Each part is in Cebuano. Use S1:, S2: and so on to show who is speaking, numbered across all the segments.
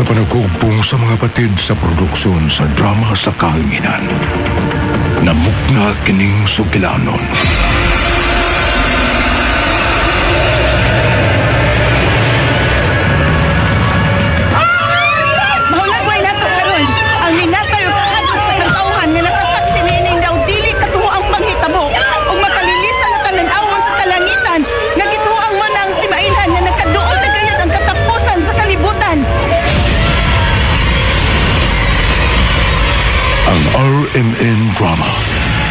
S1: Sa panagugpong sa mga batid sa produksyon sa drama sa kahanginan, namukna kining sugilanon.
S2: Mahulagway nato karon ang minatay og kahadlok sa katawhan nga nakasaksi niining daw dili katuo ang panghitabo ug makalilisan na tanan-awon sa kalangitan nga gituoang man ang timailhan nga nakaduol na gayud ang katapusan sa kalibutan.
S1: Ang RMN Drama,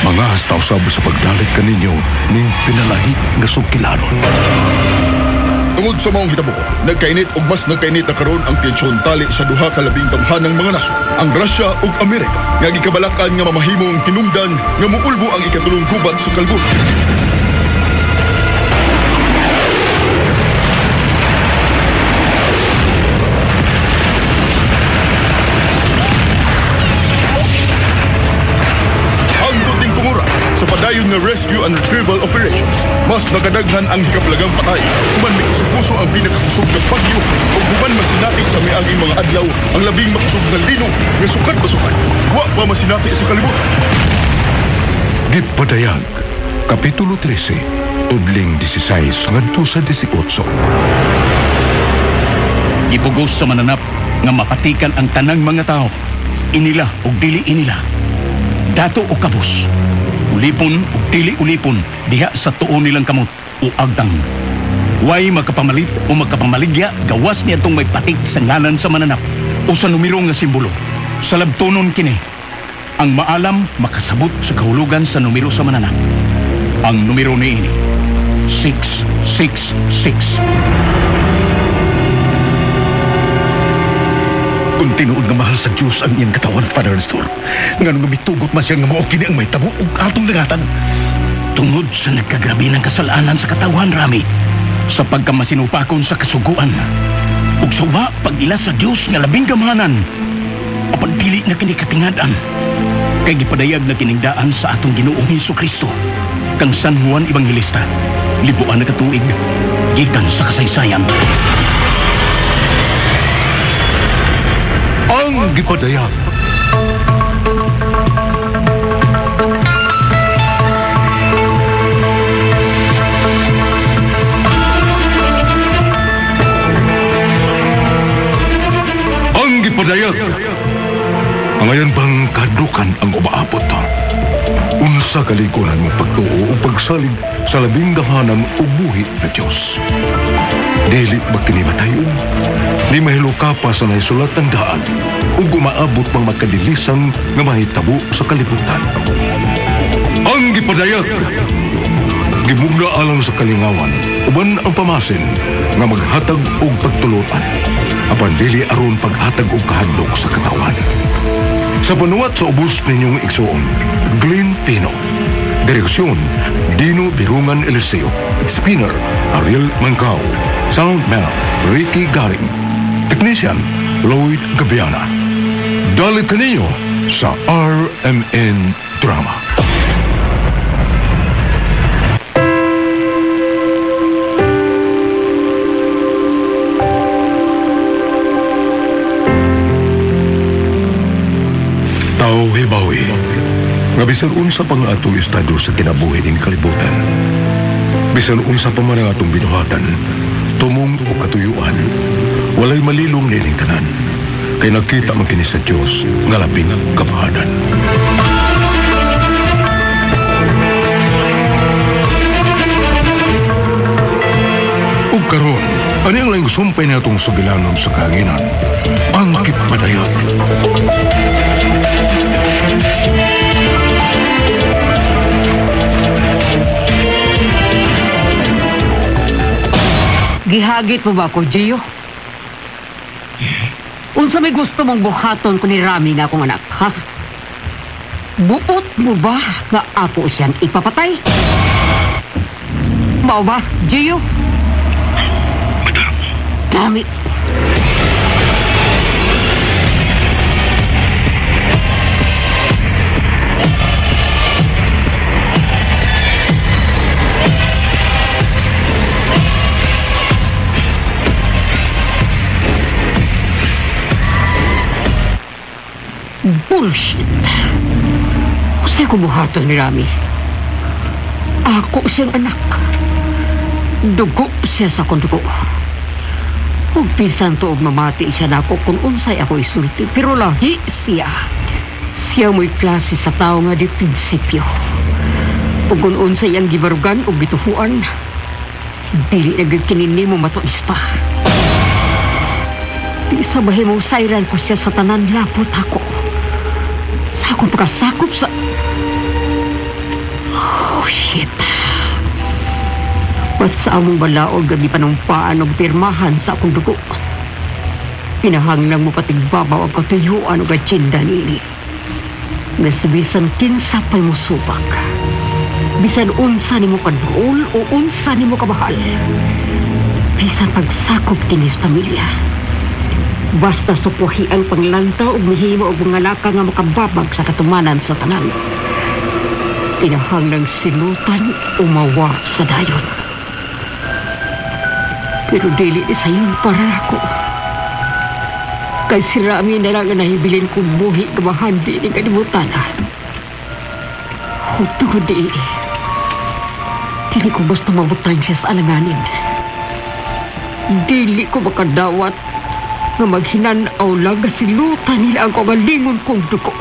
S1: mga hasta usab sa pagdalit kaninyo ning pinalahit nga sugilanon.
S3: Tungod sa maong hitabo, nagkainit og mas nagkainit na karon ang tensyon tali sa duha ka labing gamhanang mga nasod, ang Russia ug Amerika, nga gikabalakan nga mamahimong hinungdan nga muulbo ang ikatulong gubat sa kalibutan. Hangtod ning tungura sa padayon nga rescue and retrieval operations, mas nakadaghan ang hikaplagang patay, human mikuso ang pinakakusog nga bagyo ug human masinati sa miaging mga adlaw ang labing makusog nga linog nga sukad basukan, wa pa masinati sa kalibutan.
S1: Gipadayag, Kapitulo 13, Udling 16 ngadto sa 18.
S4: Gipugos sa mananap nga mapatikan ang tanang mga tao, inila ug dili inila, dato o kabus, ulipon ug dili ulipon, diha sa tuo nilang kamot o agtang. Way makapamalit o makapamaligya gawas niadtong may patik sa ngalan sa mananap o sa numero nga simbolo. Sa labtonon kini, ang maalam makasabot sa kahulugan sa numero sa mananap. Ang numero niini, 666.
S1: Kung tinuod nga mahal sa Diyos ang iyang katawan, Father Nestor, ngano nga mitugot man siya nga mao kini ang mahitabo ug atong dagatan.
S4: Tungod sa nagkagrabe ng kasalanan sa katawan, Rami, sa pagkamasinupakon sa kasuguan, ug sa uba pag-ila sa Diyos nga labing gamhanan, apan dili na kini katingad-an, kay gipadayag na kining daan sa atong Ginoong Hesukristo, kang San Juan Evangelista, libuan na katuig, gikan sa kasaysayan.
S1: Ang gipadayag. Ang gipadayag. Ngayon bang kadukan ang umaabot ta? Unsa kalikunan mong pagtuo o pagsalig sa labing gamhanan o buhi na Diyos? Dili ba kini matayon? Di mahiluka pa sa naisulat ang daan ug umaabot pang makadilisan nga mahitabo sa kalibutan. Ang gipadayag, gimugna alang sa kalingawan, uban ang pamasin nga maghatag og pagtulutan, apan dili aron paghatag og kahadlok sa katawan. Sa panuwat sa ubos ninyong igsuon, Glenn Pino. Direksyon, Dino Birungan Eliseo. Spinner, Ariel Mancao. Soundman, Ricky Garing. Technician, Lloyd Gabiana. Dalit kaninyo sa RMN Drama. Tao hibawi, nga bisan unsa pa nga atong estado sa kinabuhi ning kalibutan, bisan unsa pa man ang atong binuhatan, tumong o katuyuan, walay malilong nining tanan, kay nakita man kini sa Dios nga labing gamhanan. Ug karon, ani ang laing sumpay na atong sugilanon sa kahanginan, ang gipadayag.
S5: Gihagit mo ba ko, Gio? Unsa may gusto mong buhaton ko ni Rami nga akong anak, ha? Buot mo ba nga ako siyang ipapatay? Mao ba, Gio?
S1: Madam.
S5: Dami. Bullshit. Unsay ko buhaton ni Rami? Ako siyang anak. Dugo siya sa akong dugo. Ug bisan tuog mamati siya nako kung unsay ako isulti, pero lahi siya. Siya mo'y klase sa tao nga di prinsipyo. Ug kung unsay ang gibarugan o gituhuan, dili na gyud kini nimo matuis pa. Di sa bahimong sayran ko siya sa tanan lapot ako. Sa akong pagkasakop sa... Oh, shit. Ba't sa among balaod gabi panumpaan og pirmahan sa akong dugo? Pinahanglang mo patigbabaw ang katuyuan og agenda nini. Nga sa bisan kinsa pa'y musubak. Bisan unsa nimo kaduol o unsa nimo kabahal. Bisan pagsakop kinis pamilya. Basta supuhi ang panglantaw ug mihimo og mga laka nga makababag sa katumanan sa tanan. Pinahanglang silutan umawa sa dayon. Pero dili ni sayon para ako. Kay si Rami na lang ang nahibilin kong buhi nga mahandi ni kalimutan. Tungod di. Dili ko basta mabutang siya sa alanganin. Dili ko makadawat nga maghinanaw lang nga silutan nila ang kagalingon kong dugo.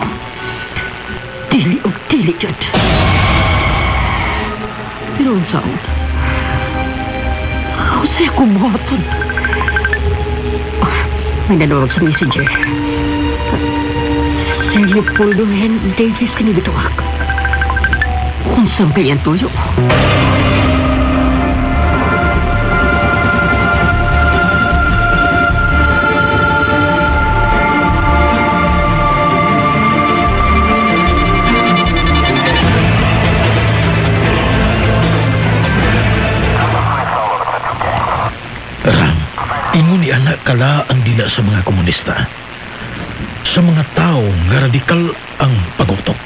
S5: Dili og dili yun. Pero unsaon? Unsay akong buhaton? May nanawag sa messenger. Sir Leopoldo Hen Davis kani bituak. Unsang kay ang tuyo?
S6: Ram, ingon ni anak kala ang dila sa mga komunista. Sa mga tao nga radikal ang pagutok.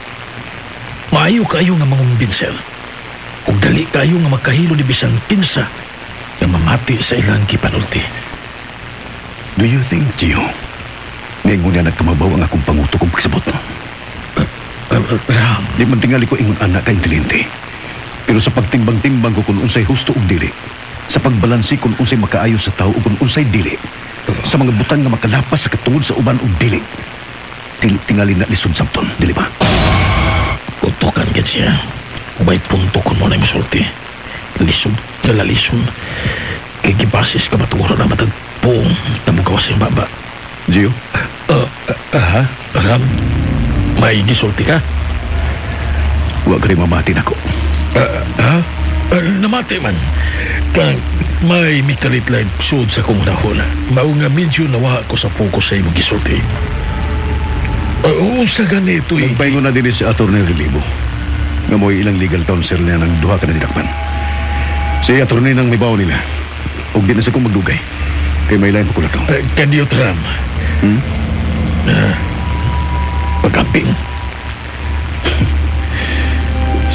S6: Maayo kaayo nga mangumbinser. Ug dali kaayo nga makahilo ni bisan kinsa nga mamati sa ilang gipanulti.
S1: Do you think, Gio, ngayon nga nagkamabaw ang akong pangutok kung pagsabot?
S6: Ram,
S1: Di man tingali ko ingon anak ka intelihente. Pero sa pagtimbang-timbang ko kung unsay husto ug dili, sa pagbalansi kung unsay makaayo sa tao ug kung unsay dili, sa mga butang nga makalapas sa katungod sa uban ug dili, dili tingali na lisod sabton, dili ba?
S6: Utokan gid siya. May punto kun mo na misulti. Lisod, kalalison. Kay gibasis ka matura na matag buong tamugawas yung baba.
S1: Gio?
S6: Ha? Ram, may gisulti ka?
S1: Wa ka rin mamati nako.
S6: Ha? Namati man. Kang may mikalit lang sud sa kong rahon. Mao nga medyo nawa ko sa focus sa imong gisulti. Unsa ganito eh?
S1: Nagpaingon na din si Atty. Relibo. Nga mo'y ilang legal counsel niya ng duha ka na didakpan. Si Atty. nang mibaw nila. Og di na sa kong magdugay. Kay may lain pa kulakaw.
S6: Kaniyot Ram. Pagkaping.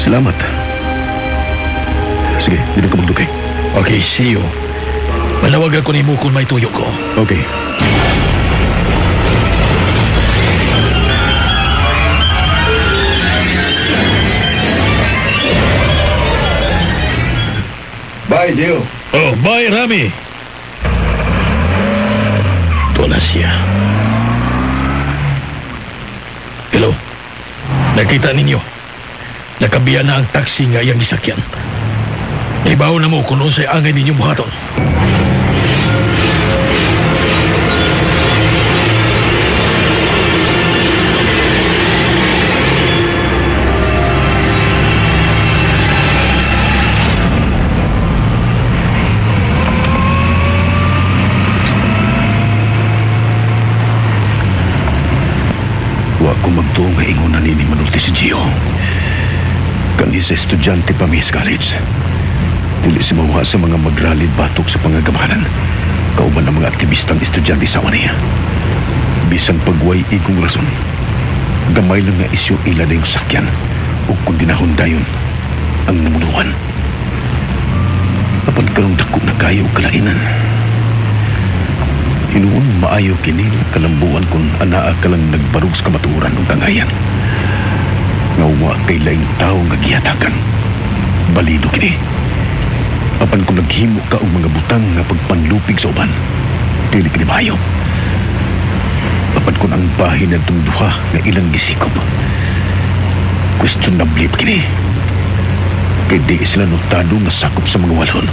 S1: Salamat. Sige, di na ka magdugay.
S6: Okay, see you. Manawagan ko nimo kung may tuyo ko.
S1: Okay. Bye, Gio.
S6: Oh, bye, Rami. Ito na siya. Hello. Nakita ninyo. Nakabiya na ang taxi nga iyang gisakyan. Ibaw na mo kung unsay angay ninyo buhaton.
S1: Wa ko magtuo nga ingon na nini manulti si Gio. Kani sa estudyante pa mi sa college. Dili si mawa sa mga magralid batok sa pangagamanan. Kauban ang mga aktivistang estudyante sa niya. Bisan pagway igong rason. Gamay lang nga isyu ila na yung sakyan. O kung dinahon dayon ang namunuan. Apan karong dako na kayo kalainan.
S4: Hinuon maayo kini kalambuan kung anaa ka lang nagbarug sa kamatuoran ug kangayan. Nga wa kay laing tawo nga gihatakan. Balido kini. Apan kung naghimo ka og mga butang nga pagpanlupig sa uban, dili kini maayo. Apan kung ang bahin nagtong duha nga ilang gisikop, questionable kini. Kay di sila notado nga sakop sa mga walon.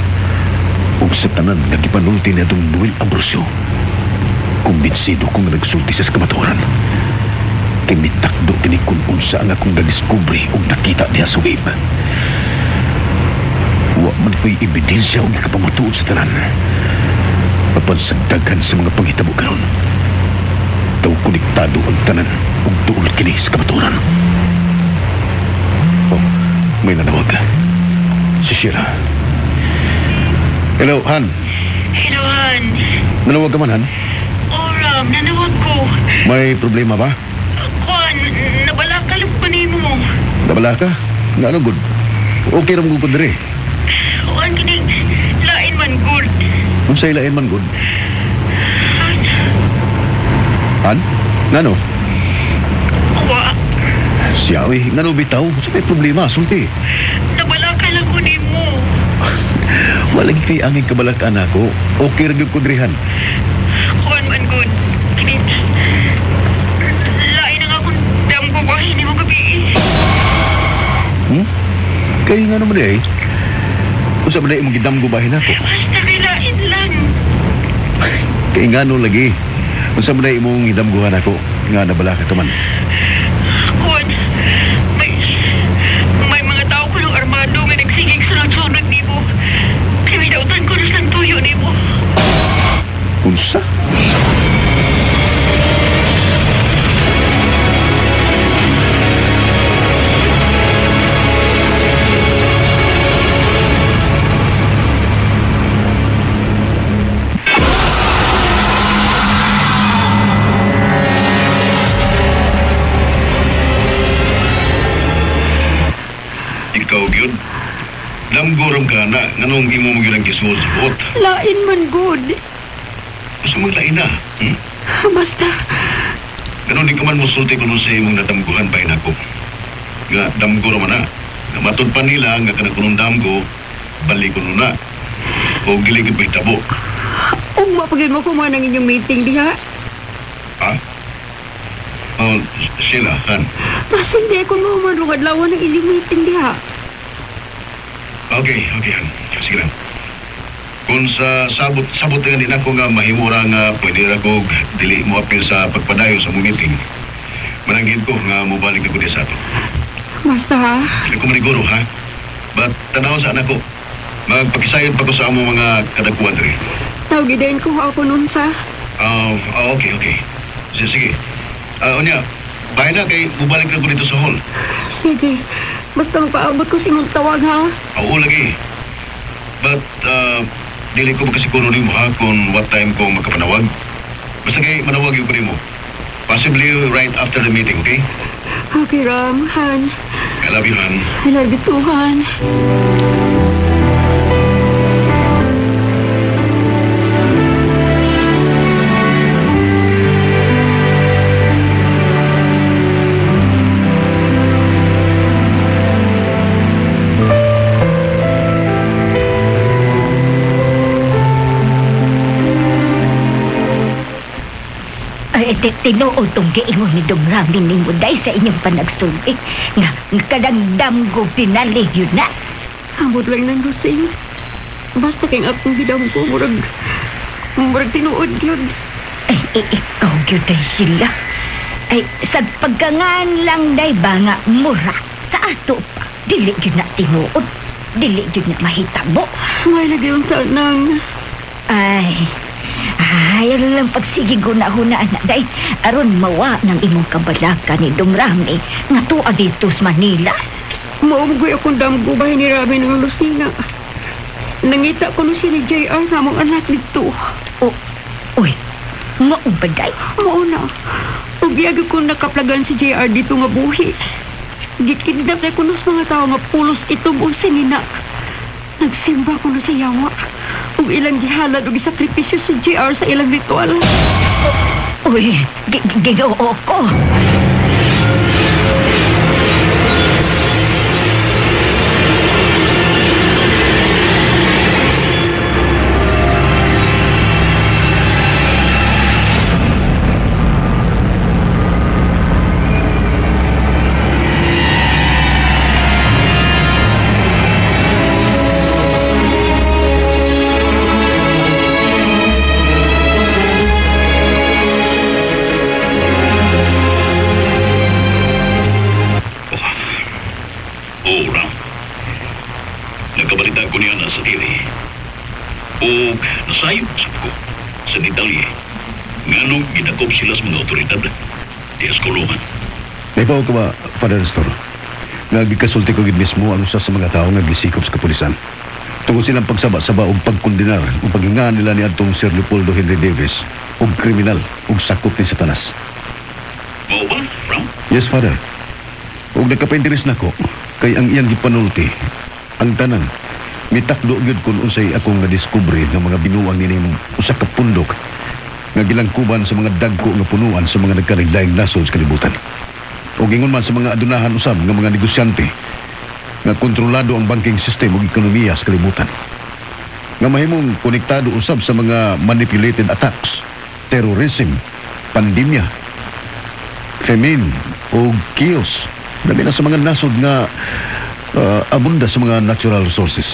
S4: Ug sa tanan nga gipanulti ni atong Noel Ambrosio, kumbinsido kong nagsulti sa kamatuoran. Kay mitakdo kini kung unsa ang akong nadiskubre ug nakita diha sa web. Wa man ko'y ebidensya ug nakapamatuod sa tanan. Apan sa daghan sa mga panghitabo karon, daw konektado ang tanan ug duol kini sa kamatuoran. Oh, may nanawag. Si Sheila. Hello, Han.
S2: Hello, Han.
S4: Nanawag ka man, Han?
S2: Oh, Ram, nanawag ko.
S4: May problema ba?
S2: Kwan, nabala ka lang pa nimo.
S4: Nabala ka? Nga ano, good? Okay ra mo gud diri.
S2: Kuan kining lain man good.
S4: Unsay lain man good?
S2: Han,
S4: Han? Ngano?
S2: wa.
S4: Siya, uy, ngano bitaw? Sa may problema, sulti.
S2: Nabala ka lang ko nimo.
S4: Wala kay angin kabalakan ako. Okay ra gyud ko diri, Han.
S2: Kuan man good. Kining lain ang akong damgo bahin nimo gabi.
S4: Kay nga naman eh. Unsa ba na imong gidamgo bahin ako?
S2: Basta kay lain lang.
S4: Kay ngano lagi. Unsa ba na imong gidamguhan ako nga nabala ka man?
S2: Kuan, may mga tao ko ng armado nga nagsigig sunod-sunod nimo. Kay midautan ko na sang tuyo nimo.
S4: Unsa? Ikaw gyud. Damgorom ka na, nganong imo mo gyud ang gisuot-suot.
S5: Lain man good.
S4: Gusto mong lain na.
S5: Basta,
S4: Ganon di ka man musulti kuno sa imong nadamguhan pa inako. Nga damgo ra man na. Nga matud pa nila nga kanang kunong damgo, balik kuno na. O dili gid mahitabo.
S5: ugma pa gyud mo kuman ang inyong meeting diha.
S4: Ha? Oh, Sheila, Han.
S5: Basin di ko mahuman og adlaw ng inyong meeting diha.
S4: Okay, okay, Han. Sige lang. Kung sa sabot nga din ako nga mahimura nga pwede ra ko dili mo apil sa pagpadayon sa mong meeting. Mananggid ko nga mobalik ako di sa ato.
S5: Basta ha?
S4: Dili ko maniguro ha. But tanaw sa anak ko. Magpakisayod pa ko sa among mga kadagkuan diri.
S5: Tawgidain ko ako nun sa.
S4: Okay, okay. Sige, sige. Unya, bahay na kay mobalik na ko dito sa hall.
S5: Sige. Basta magpaabot ko sa imong tawag ha.
S4: Oo lagi. But, dili ko makasiguro nimo ha kung what time ko makapanawag. Basta kay manawag yung ko nimo. Possibly right after the meeting, okay?
S5: Okay, Ram. Han.
S4: I love you, Han.
S5: I love you too, Han.
S7: Ay, tinuod tong giingon ni Dumrami nimo day sa inyong panagsulti nga kanang damgo pinali yun na.
S5: Ambot lang nang Rosing. Basta kay akong gidamgo murag tinuod yun.
S7: Ay, ikaw gyud ay sila. Ay, sa pagkangan lang day ba nga mura sa ato pa. Dili gyud na tinuod. Dili gyud na mahitabo.
S5: May lagi unsa nang
S7: Ay, ano lang pagsigig huna-huna, anak, day. Aron mawa ng imong kabalaka ni Dumrami nga tuwa dito sa Manila.
S5: Maumgoy akong damgo bahin ni Rami ng Lucina. Nangita ko no siya ni JR sa among anak dito.
S7: O, uy, mao ba day?
S5: Mao na. Ug yagi ko nakaplagan si JR dito nga buhi. Gikidnap na kuno sa mga tao nga pulos itum o sinina. Nagsimba ko na sa yawa. Ug ilang gihalad og gisakripisyo si JR sa ilang ritual.
S7: Uy, Ginoo ko.
S4: Oo, Ram. Nagkabalita ko niya na sa diri. O nasayop sa ko sa detalye. Nganong gidakop sila sa mga otoridad. Di kulungan.
S1: Naipaw ka ba, Father Nestor? Nga gikasulti ko gid mismo ang usa sa mga tao nga gisikop sa kapulisan. Tungod silang pagsaba-saba og pagkondenar ug paghingaan nila ni adtong Sir Leopoldo Henry Davis og kriminal ug sakop ni Satanas.
S4: Mao ba, Ram?
S1: Yes, Father. Ug nagkapainteres nako kay ang iyang gipanulti ang tanan mitakdo gyud kun unsay akong nadiskubre nga mga binuang nining usa ka pundok nga gilangkuban sa mga dagko nga punuan sa mga nagkalain nasod sa kalibutan. Ug ingon man sa mga adunahan usab nga mga negosyante nga kontrolado ang banking system ug ekonomiya sa kalibutan. Nga mahimong konektado usab sa mga manipulated attacks, terrorism, pandemya, famine ug chaos. Labi na sa mga nasod nga abunda sa mga natural resources.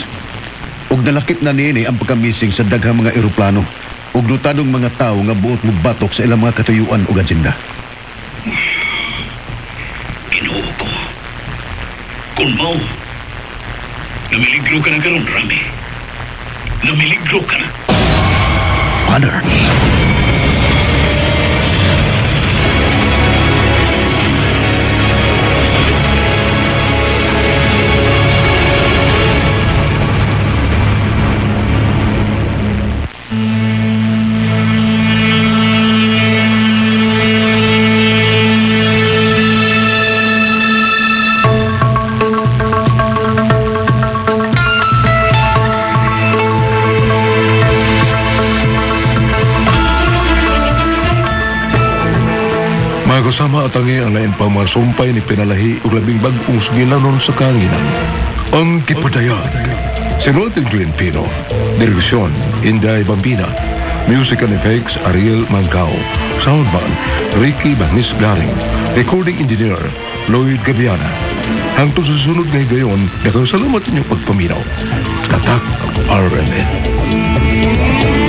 S1: Ug nalakip na niini ang pagkamising sa daghang mga eroplano ug notadong mga tawo nga buot mobatok sa ilang mga katuyuan ug agenda.
S4: Ginoo ko. Kung mao, namiligro ka na karon, Rami. Namiligro ka na.
S1: Father.
S3: Mga kasama at tangi ang lain pang mga sumpay ni pinalahi ug labing bag-ong sugilanon sa kahanginan. Ang Gipadayag. Si Walter Glenn Pino. Direksyon, Inday Bambina. Music and effects, Ariel Mancao. Soundman, Ricky Bangis Garing. Recording engineer, Lloyd Gabiana. Hangtod sa susunod nga higayon, daghang salamat inyong pagpaminaw. Tatak RMN.